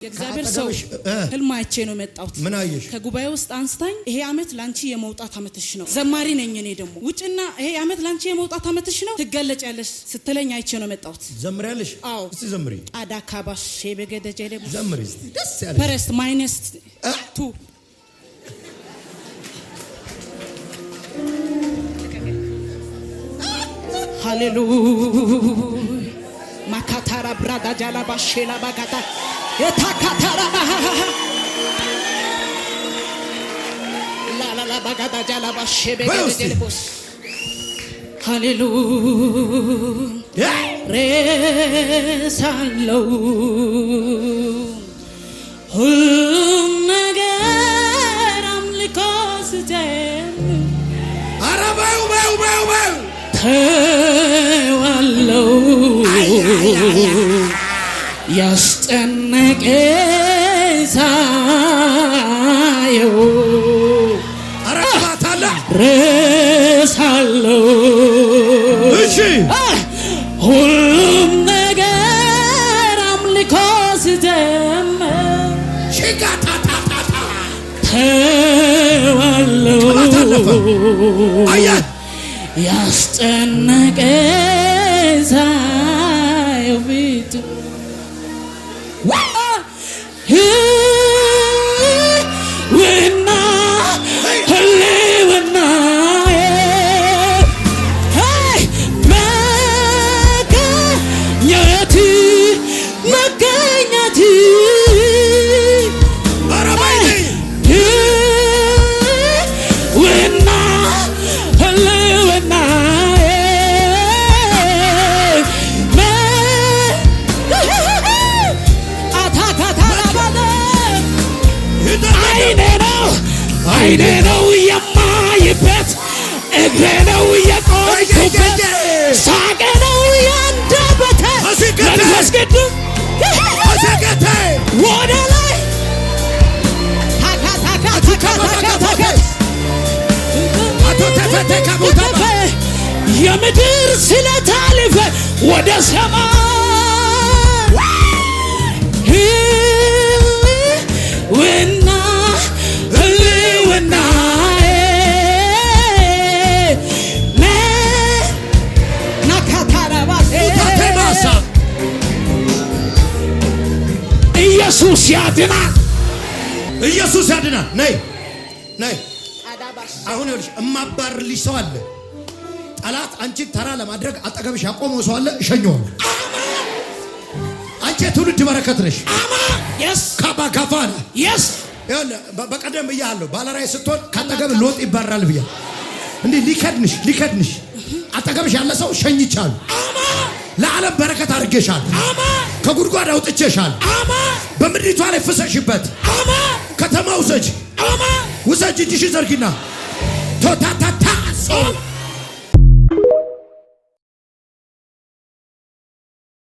የእግዚአብሔር ሰው፣ ከአጠገብሽ ህልም አይቼ ነው የመጣሁት። ምን አየሽ? ከጉባኤ ውስጥ አንስታኝ ይሄ አመት ላንቺ የመውጣት አመትሽ ነው። ዘማሪ ነኝ እኔ ደግሞ። ውጭና ይሄ አመት ላንቺ የመውጣት አመትሽ ነው፣ ትገለጫለሽ ስትለኝ አይቼ ነው የመጣሁት። ዘምሪያለሽ? አዎ። እስቲ ዘምሪ። አዳካባሽ በገደጀለ። ዘምሪ እስቲ ደስ ያለሽ። First minus two። ሃሌሉያ፣ ማካታራ ብራዳ ጃላ ባሼላ ባጋታ የታካታራ ላላላ ባጋዳ ጃላ ባሼ በይ እስቲ። በገደጀለቦስ። ሃሌሉያ፣ ሬሳለው ሁሉም ነገር አምልኮ ስጀምር። ኧረ በይው በይው በይው በይው። ተዋለው ያስጨነቀ ሳየው። ኧረ ቅባት አለ። ረሳለው። እሺ። ሁሉም ነገር አምልኮ ስጀምር። ሽጋታታታታ። ተዋለው። ቅባት አለፈ። አየህ። ያስጨነቀ ሳየው ፊቱ ህልውና፣ ህልውና፣ መገኘት፣ መገኘት። ኧረ በይ ነይ። ህልውና፣ ህልውና፣ አታካታራባለ። አይኔ ነው፣ አይኔ ነው የማይበት፣ እግሬ ነው የቆምኩበት፣ ሳቄ ነው ያንደበቴ። መንፈስ ቅዱስ ወደ ላይ ታካታካታካታካ የምድር ስለት አልፈ ወደ ሰማይ ህልውና፣ ህልውና። ናካታራባ። ታቴማሳ። ኢየሱስ ያድናል። ኢየሱስ ያድናል። ነይ ነይ። አሁን ይኸውልሽ እማባርልሽ ሰው አለ። ጠላት አንቺን ተራ ለማድረግ አጠገብሽ ያቆመው ሰው አለ። እሸኘዋለሁ። አንቺ የትውልድ በረከት ነሽ። ካባ ካፋ ይኸውልህ በቀደም ብያለሁ። ባለራዕይ ስትሆን ከአጠገብ ሎጥ ይባራል ብያለሁ። እንዲህ ሊከድንሽ ሊከድንሽ አጠገብሽ ያለ ሰው ሸኝቻለሁ። ለዓለም በረከት አድርጌሻለሁ። ከጉድጓድ አውጥቼሻለሁ። በምድሪቷ ላይ ፍሰሽበት። ከተማ ውሰጅ ውሰጅ። እጅሽን ዘርጊና ቶታታታ።